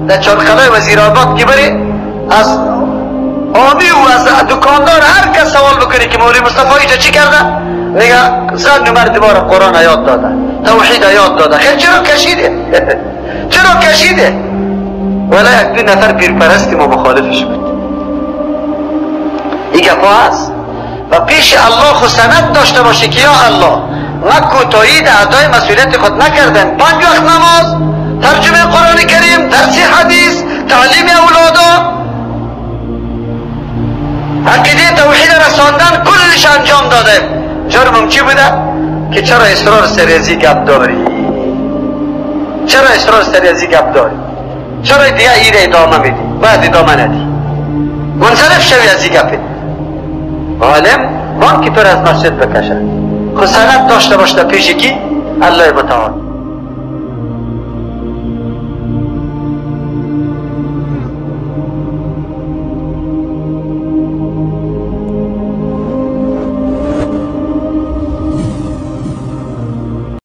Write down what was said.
در چارقلای وزیرآباد که بری از آمی و از دکاندار هر کس سوال بکنی که مولوی مصطفی اینجا چی کرده، میگه زن و مرد ما را قرآن یاد داده، توحید یاد داده. خیر چرا کشیده؟ چرا کشیده؟ ولی یک دو نفر پیرپرستی ما مخالفش بود. این گپا هست و پیش الله خود سند داشته باشه که یا الله ما کوتاهی در ادای مسئولیت خود نکردم. 5 وقت نماز، ترجمه قرآن کریم، درس حدیث، تعلیم اولادا، عقیده توحید رساندن، کلش انجام دادم. جرمم چی بوده؟ که چرا اصرار سریزی گپ داری؟ چرا اصرار سریزی گپ داری؟ چرا دیگه ایره ادامه میدی؟ باید ادامه ندی، منصرف شوی از این گپه. عالم وان که تو را از مسجد بکشه، خود سند داشته باشه پیش کی؟ الله متعال.